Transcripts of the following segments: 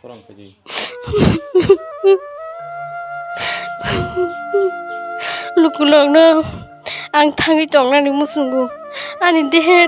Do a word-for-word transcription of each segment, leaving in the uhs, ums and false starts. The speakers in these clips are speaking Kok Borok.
Khorang twi. Lukurokno ang thangwi tongnani muchungo. Ani deher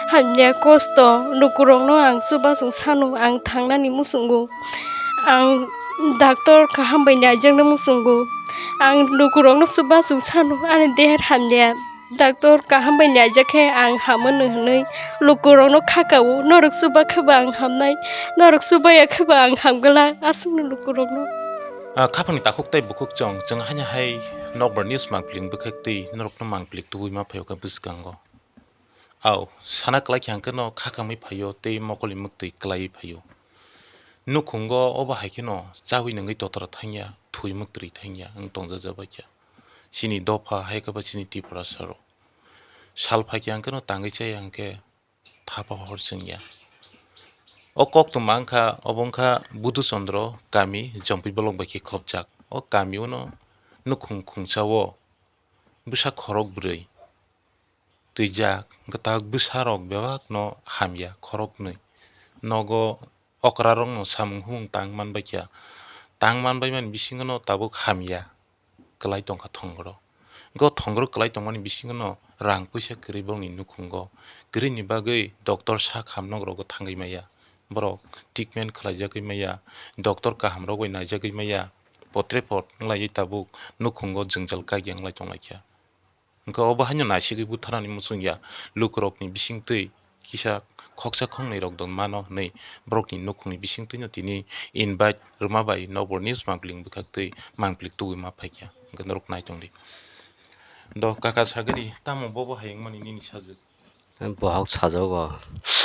hamya kosto lukurokno ang chubasong sano ang thangnani muchungo. Ang doctor kaham bai naijakna muchungo. Ang lukurokno chubasong sano ani deher hamya. Doctor kaham bai naijak khe ang hamano hwnwi lukurokno khakao, norok chuba khe ba ang hamnai, norok chubaya khe ba ang hamglak, aswkno lukurokno. Ah, khapangni takhuk tei bukhuk chwng, chwng haino hai nokbar news mangpili bwkhak twi norokno mangpili tubui ma phaio khe bwskango. Au, sana kwlai khe ang khe no khakangwi phaio tei mokolni mwktwi kwlaiwi phaio. Nukhungo obo hai kheno chawi nungwi totra thangya, thwi mwktwi thangya wng tongjaja baikha. Chini dopha hai khe ba chini Tiprasa rok. Sal phaikhe ang kheno tangwi chaya hwnkhe thapa hor chwngya. O koktwma wngkha, obo wngkha Budhu Chandra kami Jompui bolok bai khe khopjak. O kami o no nukhung khungsa o bwsa khorok bwrwi twijak, gwtak bwsa rok bebak no hamya khoroknwi. Nogo okra rok no samung humung tang manbaikha. Tang manbaimani bisingo no tabuk hamya kwlai tongkha thongro. Go thongro kwlai tongmani bisingo no rang puisa kwrwi borokni nukhungo. Kwrwini bagwi doctor sak hamnok rogo thangwi maya. Borok treatment khlaijagwi maya. Doctor kaham rok bai naijagwi maya. Potre pot wnglaio tabuk nukhungo jwngjal kagya wnglaio tonglaikha. Hwnkhe obo haino naisigwi butharnani muchungya, lukurokni bisingtwi kisa khoksa khoknwi rok don mano hwnwi borokni nukhungni bisingtwino tini invite rwma bai nokbar news mangpili bwkhaktwi mangpili tubui ma phaikha, hwnkhe norok nai tongdi. Do kaka sagari tamo bobo hai wngmani nini sajwk? Bohok sajago.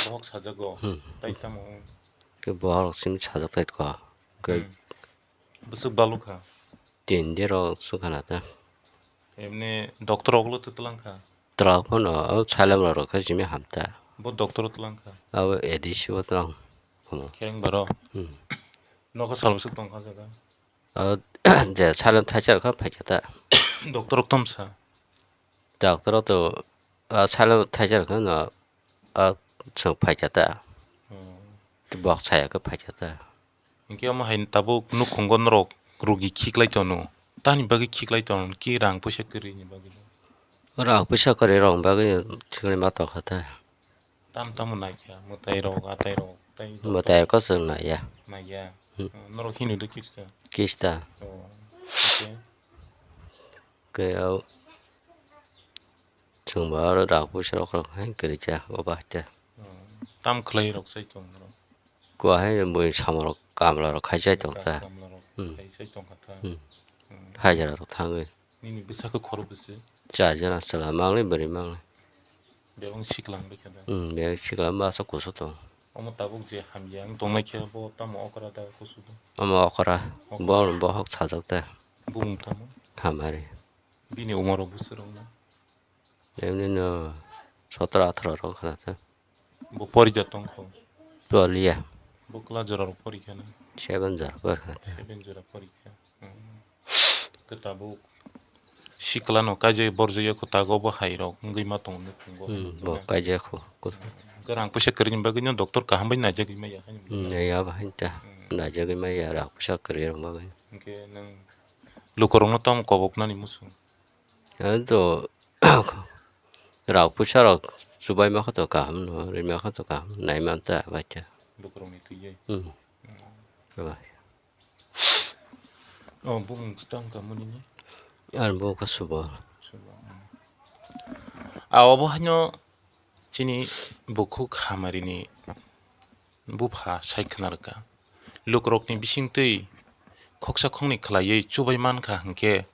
Bohok sajago? Hmm. Tai tamo? Khe bohok simi sajak tai ko. Khe Hmm. Bwswk balukha? Tindi rok swkha na ta. Emni doctor rok le twlang kha? Twlang phano, o salem rok khe simi ham ta. Bo doctor o twlang kha? Abo A D C o twlang. Khereng baro? Hmm. Nokha sal bwswk tong kha jaga? O, je salem thaisa rok kha phaikha ta. Doctor rok tom sa? Doctor o to, o salem thaisa rok kha no, o chwng phaikha ta. Hmm. Bok saya khe phaikha ta. Hinkhe omo hai tabuk nukhungo norok rugi khiklai tono. Tani bagwi khiklai tono ki rang puisa kwrwini bagwi? Rang puisa kwrwi rok bagwi khiklai ma tongkha ta. Tam tamo naikha mwtai rok, atai rok, tai rok. Mwtai rok se naiya. Naiya. Hmm. Norok hino de kista. Kista. Oh. Okay. Khe o chwng bo aro rang puisa rok rok hai kwrwi cha o bahai ta. Hmm. Tam khlai rok sai tong norok. Kua hai bui samung rok kamla rok khai chai tong ta. Kamla rok Hmm. Khai chai tong kha ta. Hmm. Hmm. Hajra rok thangwi. Nini bwsakhe khorok bwswi? Char jona chwla mangli bwrwi mangli. Bebak sikla wngwi khe da? Hmm, bebak sikla masa kusu tong. Omo tabuk je hamya wng tongnai khe bo tamo okra da kusu do? Omo okra. Okra. Bo bohok sajak ta. Bumung tamo? Hamari. Bini umor rok bwswk rok na? Emni no sotro atharo rok khna ta. Bo porida tongkho? Polia. Bo kla jora rok porikha na? Seven jora porikha ta. Seven jora porikha. Hmm. Khe tabuk sikla no kaijak borjak ya kho tago bo hai rok wngwi ma tongo nukhungo. Hmm, bo kaijak kho. Hwnkhe rang puisa kwrwini bagwi no doctor kaham bai naijagwi maya haino. Hmm, ya ba hain ta. Hmm. Naijagwi maya rang puisa kwrwi rok bagwi. Hwnkhe nwng lukurokno tamo koboknani muchung? Ang to rang puisa rok chubaima khe to kaham no, rwima khe to kaham, nai man ta bai khe. Lukurokni twi ye? Hmm. Hmm. Bai. Oh, bumung tang ka muni ni? Ang bo kha subo. Subo, hmm. Ah, obo haino chini bukhuk hamarini bupha sai khna rwkha. Lukurokni bisingtwi khoksa khoknwi khlaiwi chubai mankha hwnkhe,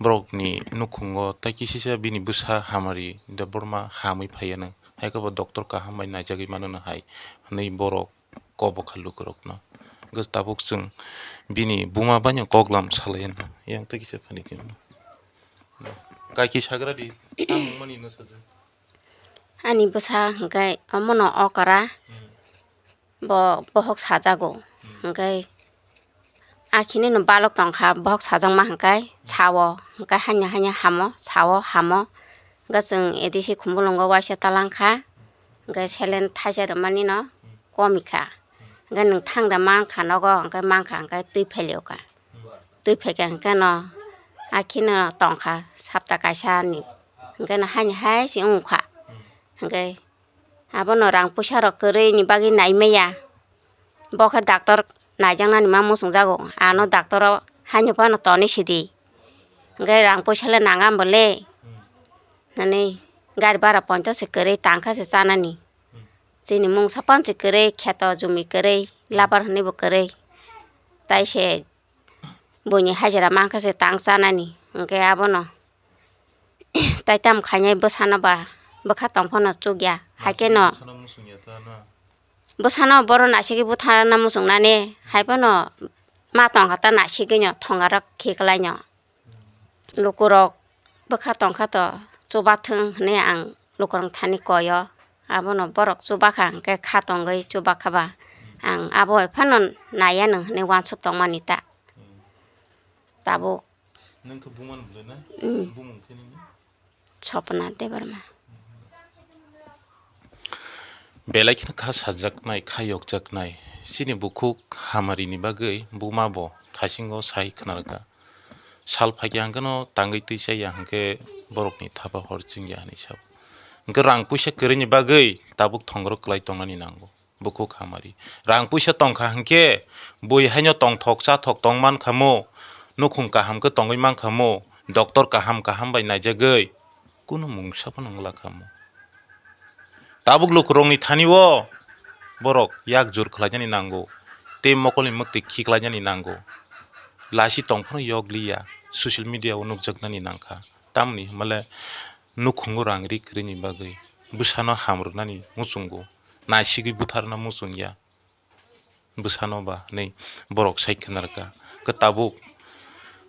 borokni nukhungo tai kisisa bini bwsa hamari Debbarma hamwi phaiyanw, hai khe bo doctor kaham bai naijagwi mano hai hwnwi borok kobokha lukurokno. Hwnkhe tabuk chwng bini buma baino koklam salaino yang tei kisa phani khe. Kaiki sagra di, tamo mani no sajak. Ani bwsa hwnkhe omono okra, Hmm. bo bohok sajago. Hmm. Hwnkhe akhini no balok tongkha, bohok sajakma hwnkhe sao, hwnkhe hanya hanya hamo, sao hamo. Hwnkhe chwng A D C Khumulwngo waisa talangkha, hwnkhe selen thaisa rwmani no komikha. Hwnkhe nwng thang da mankha nogo, hwnkhe mankha hwnkhe twi phailio kha. Twi phaikha hwnkhe no akhino tongkha sapta kaisa ni, hwnkhe no haini hai se wngkha. Hwnkhe abono rang puisa rok kwrwi ni bagwi nai maya. Bo khe doctor naijaknani ma muchungjago. Ano doctor o haino phano tonwi sidi. Hwnkhe rang puisa le nang ambole. Nani gari bara ponchash se kwrwi tangkha se chanani. Chini mungsa pansi kwrwi kheto jumi kwrwi labar hwnwi bo kwrwi. Tai se buini hajira mankha se tang chanani. Hwnkhe abono tai tamo khainai bwsano ba bwkha tong phano chukya. Haikhe no bwsano boro naisiki butharna muchungnani hai phano ma tongkha ta naisigwino thongarok khiklaino. Lukurok bwkha tongkha to chubathwng hwnwi ang lukurok thani koyo. Abono borok chubakha hwnkhe kha tongwi chubakha ba ang abo hai phano naiya nwng hwnwi uansuk tongmani ta. Tabuk. Nwng khe bumano bwlwi na? Mm. Bumung khe nini? Sopna Debbarma. Belai kheno kha sajaknai, kha yokjaknai. Chini bukhuk hamarini bagwi buma bo thasingo sai khwnarwkha. Sal phaikya hwnkhe no tangwi twi chaya hwnkhe borokni thapa hor chwngya hwnwi sao. Hwnkhe rang puisa kwrwini bagwi tabuk thongro kwlai tongnani nango. Bukhuk hamari. Rang puisa tongkha hwnkhe bui haino tongthok chathok tong mankha mo, nukhung kaham khe tongwi mankha mo, doctor kaham kaham bai naijagwi kunu mungsa phano wngla kha mo. Tabuk lukurokni thani o borok yak jur khlainani nango, tei mokolni mwktwi khiklainani nango. Lasi tong phano yok liya, social media o nukjaknani nangkha. Tamoni hwnmale nukhungo rang ri kwrwini bagwi bwsano ham rwnani muchungo, naisigwi butharna muchungya. Bwsano ba hwnwi borok sai khwnarwkha. Khe tabuk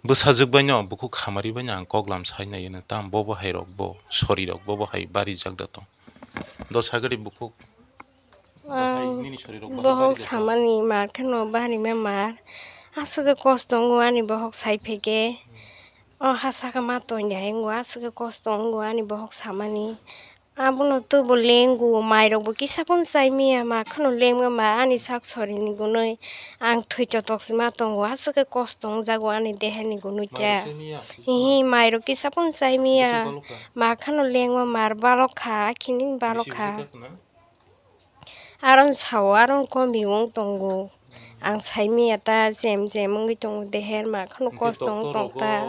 bwsajwk baino bukhuk hamari baino ang koklam sai nai hwnwi, tamo bobo hai rok bo sori rok bobo hai barijak da tong. Dosa gari bukhuk. Ang bohok samani mar kheno bari ma mar. Aswk khe kosto wngo ani bohok sai phege. O ha saka ma tongya wngo aswk khe kosto wngo ani bohok samani. Abono tubu lengo mairok bo kisa phano chai miya ma kheno lengma ma ani sak sorini gunui. Ang thwi chotok se ma tongo aswk khe kosto wngjago ani dehani gunui khe. Hihi mairok kisa phano chai miya ma kheno lengma mar balok kha akhini balok kha. Aron sao, aron kombi wng tongo. Ang saimanya ta jem jem wngwi tongo, deher ma kheno kosto wng tong ta.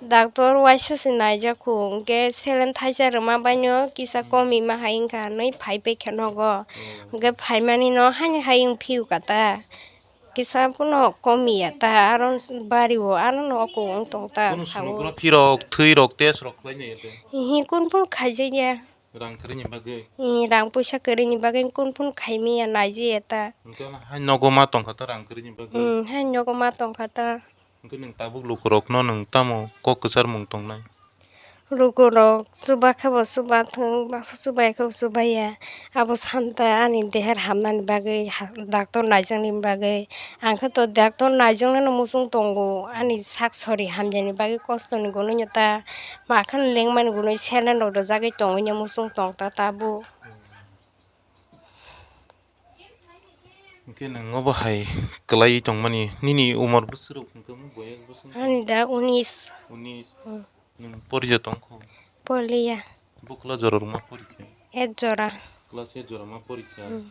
Doctor waisa se naijak kho, hwnkhe saline thaisa rwma baino kisa komi ma hai wngkha, nwi phai pai khe nogo. Hwnkhe phaimani no haino hai wng phiu kha ta. Kisa phano komi ya ta, aron bari o, aron oko wng tong ta sao. Phirok, thwi rok, test rok khlai nai ya ta. Hi, kun phun khaijak ya. Rang kwrwini bagwi? Ee, rang puisa kwrwini bagwi kun phun khaimaya naijaya ta. Hwnkhe hai nogo ma tongkha ta rang kwrwini bagwi? Hmm, hai nogo ma tongkha ta. Hwnkhe nwng tabuk lukurokno nwng tamo kok kwcharmung tongnai? Lukurok chubakhe bo chubathwng, baksa chubaikhe bo chubaiya. Abo santa ani deher hamnani bagwi ha-, doctor naijaknani bagwi. Ang khe to doctor naijaknano muchung tongo, ani sak sori hamjaknani bagwi kostoni gunui no ta. Ma kheno lengmani gunui saline rok rwjagwi tongwi no muchung tong ta tabuk. Hwnkhe nwng obo hai kwlaiwi tongmani, nini umor bwswk rok hwnkhe mo boyes bwswk? Ani da unis. Unis. Hmm. Nwng pori ja tong kho? Poriya. Bo class jora rok ma pori kha? Eight jora. Class eight jora ma pori kha? Hmm.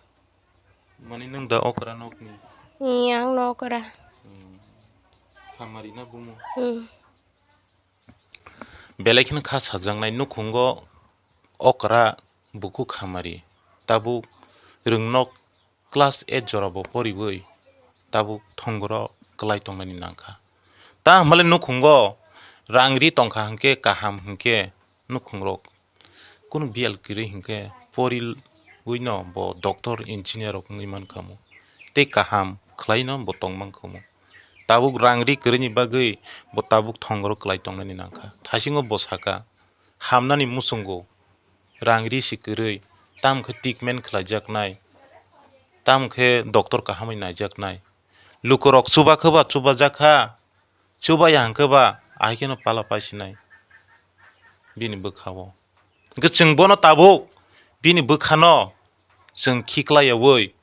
Mani nwng da okra nokni? Ee, ang no okra. Hmm. Hamari na bumo? Hmm. Belai kheno kha sajaknai nukhungo okra bukhuk hamari, tabuk rwngnok class eight jora bo poriwi tabuk thongoro kwlai tongnani nangkha. Ta hwnbahle nukhungo rang ri tongkha hwnkhe kaham hwnkhe nukhungrok kunu biyal kwrwi hwnkhe poriwino bo doctor, engineer rok wngwi mankhamu tei kaham khwlaino bo tongmankhamu. Tabuk rang ri kwrwini bagwi bo tabuk thongoro kwlai tongnani nangkha. Thasingo bo saka, hamnani muchungo rang ri si kwrwi, tamo khe treatment khlaijaknai, tamo khe doctor kahamwi naijaknai. Lukurok chuba khe ba chubajakha, chubaya hwnkhe ba ahai kheno pala paisinai bini bwkha-o. Hwnkhe chwng bono tabuk bini bwkhano chwng khiklaiyaui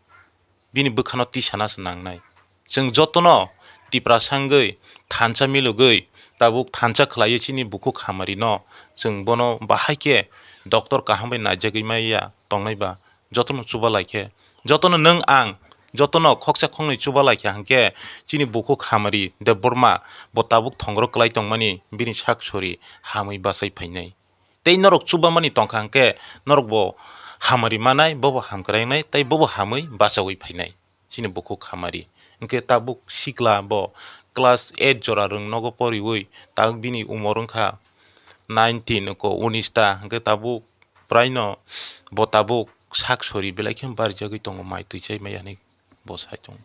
bini bwkhano tisana se nangnai. Chwng jotono Tiprasa wngwi thansa milogwi tabuk thansa khlaiwi chini bukhuk hamarino chwng bono bahai khe doctor kaham bai naijagwi maya tongnai ba jotono chuba lai khe, jotono nwng ang jotono khoksa khoknwi chuba lai khe hwnkhe chini bukhuk hamari Debbarma bo tabuk thongro kwlai tongmani bini sak sori hamwi bachai phainai. Tei norok chubamani tongkha hwnkhe norokbo hamari manai, bobo hamkrai wngnai tei bobo hamwi bachaui phainai. Chini bukhuk hamari. Hwnkhe tabuk sikla bo class eight jora rwng nogo poriwi tabuk bini umor wngkha nineteen ko unis ta, hwnkhe tabuk praino bo tabuk sak sori belai khe barijagwi tongo, mai twi chai maya hinwi bo sai tongo.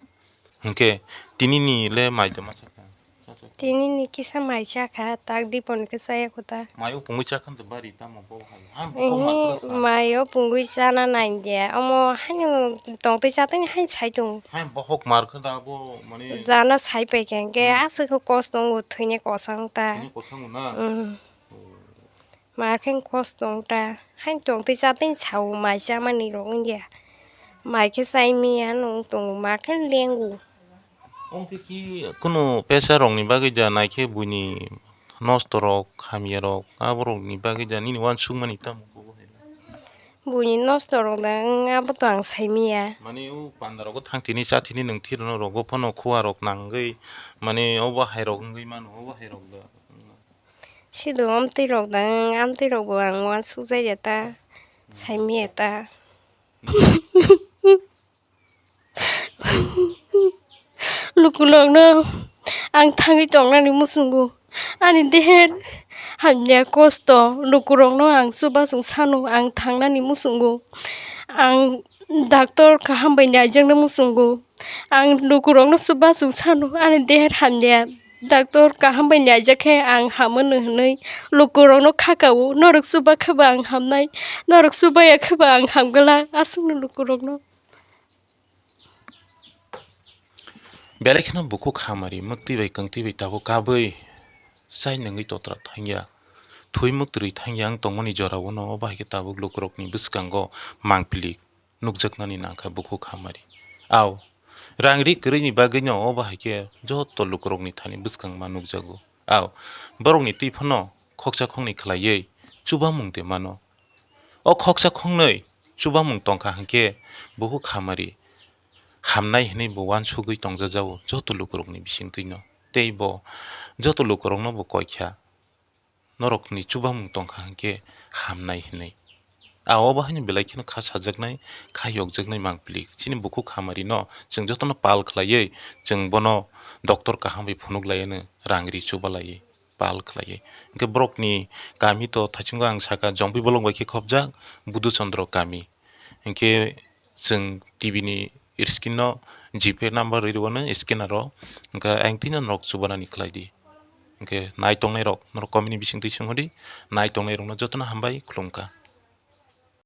Hwnkhe tinini le mai tongma sakha. Tini ni kisa mai chakha, tak dipon khe chaya kho ta. Mai o pungwi chakha to bari tamo bo hai. Ha, bo Ehe, mai o pungwi chana nai de. Omo haino tongtwi chatwi hai sai tongo. Hai bohok mar khe da bo mane. Jana sai pai khe, hwnkhe Hmm. aswk khe kosto wngo, thwini kosang ta. Thwini kosang na? Hmm. Oh. Mar khe kosto wng ta. Hai tongtwi chatwi sao mai chamani rok wng ya. Mai khe chai miya nung tongo, mar khe lengo. Omo khe ki kunu pesa rokni bagwi da, nai khe buini nosto rok, hamya rok, abo rokni bagwi da nini uansuk mani tamo khe bo hai rok. Buini nosto rok da, wng abo to ang sai miya. Mane o panda rogo thang tini cha tini nwng thir no rogo phano khua rok nangwi mane obo hai rok wngwi mano, obo hai rok da. Sido amtwi rok da, amtwi rok bo ang uansuk jai ya ta, sai miya ta. Lukurokno ang thangwi tongnani muchungo, ani deher hamya kosto, lukurokno ang chubasung sano ang thangnani muchungo, ang doctor kaham bai naijaknai muchungo. Ang lukurokno chubasung sano, ani deher hamya. Doctor kaham bai naijak khe ang hamano hwnwi lukurokno khakao, norok chuba khe bo ang hamnai, norok chubaya khe bo ang hamglak, aswkno lukurokno. Belai kheno bukhuk hamari mwktwi bai kwngtwi bai tabuk kabui chai nungwi totra thangya, thwi mwktwi thangya wng tongmani jorao no, obo hai khe tabuk lukurokni bwskango mangpili nukjaknani nangkha bukhuk hamari. Ao, rang ri kwrwini bagwino obo hai khe joto lukurokni thani bwskangma nukjago. Ao, borokni twi phano khoksa khoknwi khlaiwi chubamung de mano. O khoksa khoknwi chubamung tongkha hwnkhe bukhuk hamari hamnai hwnwi bo uansugwi tongjajago joto lukurokni bisingtwino. Tei bo joto lukurokno bo koikha. Norokni chubamung tongkha hwnkhe hamnai hinwi. A obo haino belai kheno kha sajaknai, kha yokjaknai mangpili. Chini bukhuk hamarino chwng jotono pal khlaiwi, chwng bono doctor kaham bai phunuk laiwi, rang ri chuba laiwi pal khlaiwi. Hwnkhe borokni kami to thaichungo ang saka, Jongpui bolong bai khe khopjak, Budhu Chandra kami. Hwnkhe chwng T V ni screen no G Pay number rwi rwno scanner o, hwnkhe ayang twino norok chubanani khlai di. Hwnkhe nai tongnai rok norok comment ni bising twi swngo di, nai tongnai rokno jotono hambai khulumkha.